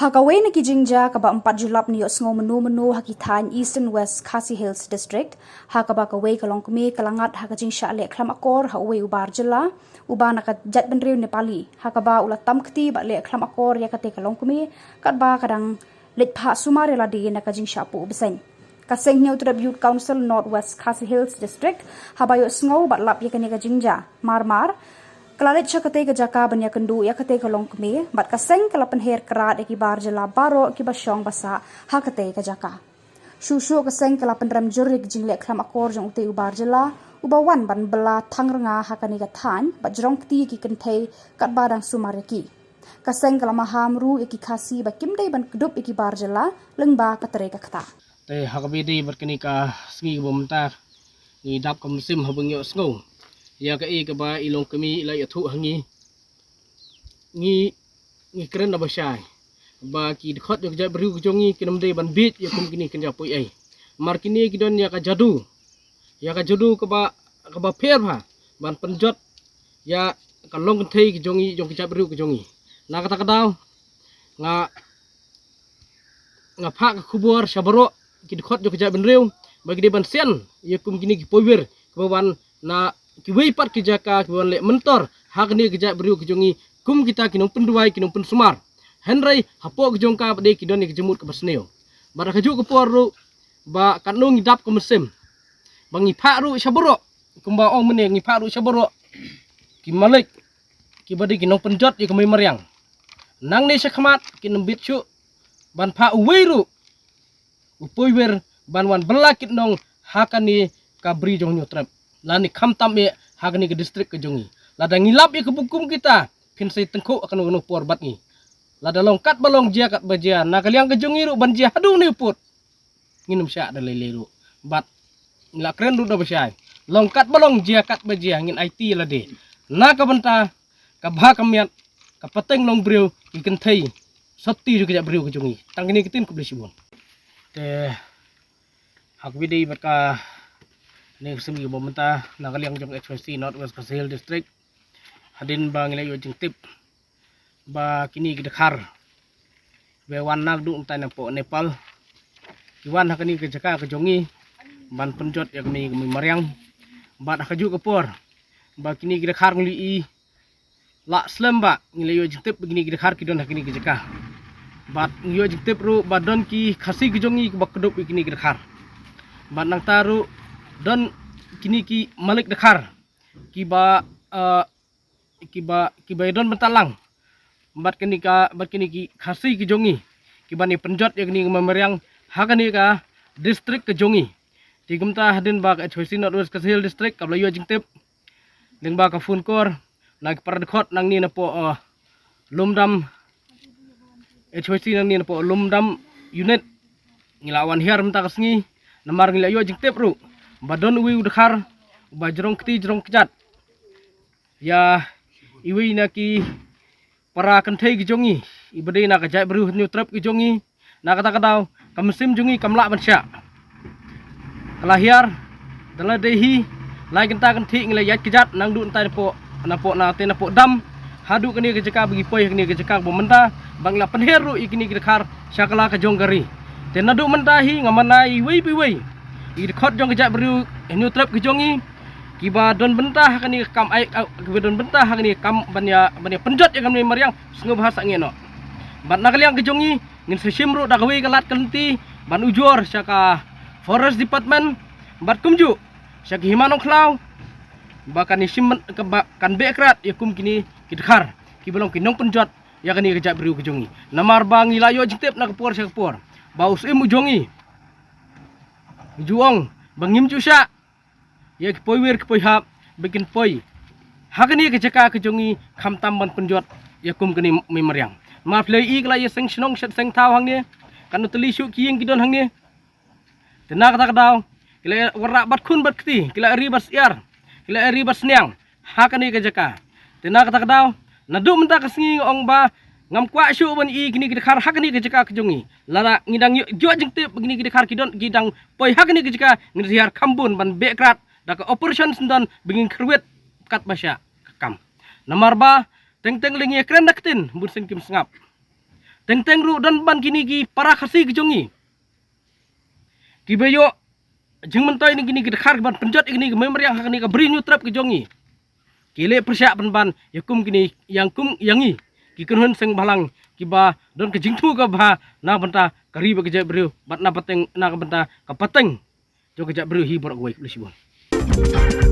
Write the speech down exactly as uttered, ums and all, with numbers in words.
Ha kawei na ki jingjia kaba ym pat ju lap, ngi ïohsngew mynno mynno ha ki thaiñ Eastern West Khasi Hills District, ha kaba kawei ka longkmie ka la ngat ha ka jingshah leh khlam akor ha uwei u bar jylla uba na ka jaitbynriew Nepali, ha kaba u la tam kti bad leh khlam akor ïa katei ka longkmie katba ka dang leit phah sumar ïa lade na ka jingshah puh bseiñ. Ka seng Hynñiewtrep Youth Council North West Khasi Hills District, haba ïohsngew bad lap ïa kane ka jingjia, mar mar ka la leit sha katei ka jaka ban ïakynduh ïa katei ka longkmie, bad ka seng ka la pynher krad ïa ki bar jylla baroh kiba shong ba sah ha katei ka jaka. Shuh shuh ka seng ka la pynrem jur ïa ki jingleh khlam akor jong utei u bar jylla uba wan ban bylla thang rnga ha kane ka thaiñ bad jrong kti ïa ki kynthei katba dang sumar ïa ki. Ka seng ka la maham ruh ïa ki Khasi ba kim dei ban kdup ïa ki bar jylla lyngba ka trei ka ktah. Te ha kaba ïadei bad kane ka sngi kaba mynta, ngi dap ka mynsiem haba ngi ïohsngew ïa kaei kaba i longkmie i la ïathuh ha ngi. Ngi, ngi kren da ba shai ba ki dkhot jong ka jaitbynriew ka jong ngi kin ym dei ban bieit ïa kum kine ki jingjia puh ei. Mar kine ki don ïa ka jadu, ïa ka jadu kaba, kaba pher bha ban pynjot ïa ka longkynthei ka jong ngi, jong ka jaitbynriew ka jong ngi. Na kata ka daw nga, nga phah ka khubor sha baroh ki dkhot jong ka jaitbynriew ba ki dei ban sian ïa kum kine ki poiwir kiba wan na kiwei pat ki jaka, kiba wan leh myntor ha kane ka jaitbynriew ka jong ngi kum kita ki nongpynduwai, ki nongpynsumar. Hynrei hapoh ka jong ka ba dei ki don ïa ka jingmut kaba sniew. Bad ha kajuh ka por ruh ba katno ngi dap ka mynsiem ba ngi phah ruh sha baroh, kumba ong mynne, ngi phah ruh sha baroh ki malik kiba dei ki nongpynjot ïa ka mei mariang. Nangne sha khmat kin ym bieit shuh ban phah uwei ruh u poiwir ban wan bylla kit nong ha kane ka bri jong Hynñiewtrep lane khamtam eh ha kane ka district ka jong ngi. Lada ngi lap ïa ka bukum kita, phin sa tyngkhuh ha kano kano por bad ngi. Lada long katba long, jia katba jia, na ka liang ka jong ngi ruh ban jia haduh ne u pud, ngin ym shah da lei lei ruh. Bad ngi la kren ruh da ba shai, long katba long, jia katba jia, ngin aiti ïa lade na ka bynta ka bha ka miat, ka pateng nongbriew, ki kynthei sotti jong ka jaitbynriew ka jong ngi. Tang kine ki ktien, khublei shibun. Te ha kaba ïadei bad kane ka sngi kaba mynta, na ka liang jong H Y C North West Khasi Hills District, hadien ba ngi la ïoh jingtip ba kine ki dkhar ba wan naduh nangtai napoh Nepal, ki wan ha kane ka jaka ka jong ngi ban pynjot ïa kane ka mei mariang. Bad ha kajuh ka por ba kine ki dkhar ngi la ïohi, la slem ba ngi la ïoh jingtip ba kine ki dkhar ki don ha kane ka jaka. Bad ngi ïoh jingtip ruh ba don ki Khasi ka jong ngi kiba kdup ïa kine ki dkhar. Bad nangta ruh don kine ki malik dkhar kiba, eh, kiba, kiba ïadon bynta lang bad kane ka, bad kine ki Khasi ki jong ngi kiban ïa pynjot ïa kane ka mei mariang ha kane ka district ka jong ngi. Te kumta hadien ba ka H Y C North West Khasi Hills District kaba la ïoh jingtip lyngba ka phone call na ki para dkhot nangne napoh, eh, Lumdam, H Y C nangne napoh Lumdam unit, ngi la wan hiar mynta ka sngi namar ngi la ïoh jingtip ruh ba don uwei u dkhar uba jrong kti jrong kjat ïa iwei na ki para kynthei ki jong ngi iba dei na ka jaitbynriew Hynñiewtrep ki jong ngi. Na kata ka daw ka mynsiem jong ngi kam lah ban shah. Ka la hiar da la dei hi lai kynta kynthih ngi la ïaid kjat naduh nangtai napoh, napoh, nangtai napoh dam haduh kane ka jaka ba ngi poi ha kane ka jaka ba mynta, ba ngi la pynher ruh ïa kine ki dkhar sha kylla ka jong ka ri. Te naduh mynta hi nga mane iwei pa iwei i dkhot jong ka jaitbynriew Hynñiewtrep ki jong ngi kiba don bynta ha kane ka kam ai, kiba don bynta ha kane ka kam ban ïa, ban ïa pynjot ïa ka mei mariang, sngewbha sa ngeit noh. Bad na ka liang ka jong ngi ngin sa shim ruh da kawei ka lad ka lynti ban ujor sha ka Forest Department bad kumjuh sha ka Hima Nongkhlaw ba kan ïa shim, ba kan beh krad ïa kum kine ki dkhar kiba long ki nongpynjot ïa kane ka jaitbynriew ka jong ngi. Namar ba ngi la ïoh jingtip na ka por sha ka por ba u Syiem u jong ngi u ju ong ba ngim ju shah ïa ki poiwir ki poihap ba kin poi ha kane ka jaka ka jong ngi khamtam ban pynjot ïa kum kane mei mariang. Namar phi la ïohi ka la ïa seng shnong shet seng thaw hangne, katno tylli shuh ki ïing ki don hangne. Te na kata ka daw ki la ïa wanrah bad khun bad kti, ki la ïa ri bad syiar, ki la ïa ri bad sniang ha kane ka jaka. Te na kata ka daw naduh mynta ka sngi nga ong ba ngam kwah shuh ban ïohi kine ki dkhar ha kane ka jaka ka jong ngi. Lada ngi dang ïoh, ïoh jingtip ba kine ki dkhar ki don, ki dang poi ha kane ka jaka, ngin sa hiar kham bun ban beh krad da ka operation syndon ba ngin kyrwit katba shah ka kam. Namar ba teng teng lei ngi ïa kren da ka ktien, bun sien kim sngap. Teng teng ruh don ban kini ki para Khasi ki jong ngi kiba ïoh jingmyntoi na kini ki dkhar ban pynjot ïa kini ki mei mariang ha kini ka Bri Hynñiewtrep ki jong ngi. Ki leh pyrshah pynban ïa kum kini, ïa kum ïa ngi ki kynhun seng bhalang kiba don ka jingthmu kaba bha na bynta ka ri bad ka jaitbynriew bad na pateng, na ka bynta ka pateng jong ka jaitbynriew hi baroh kawei. Khublei shibun.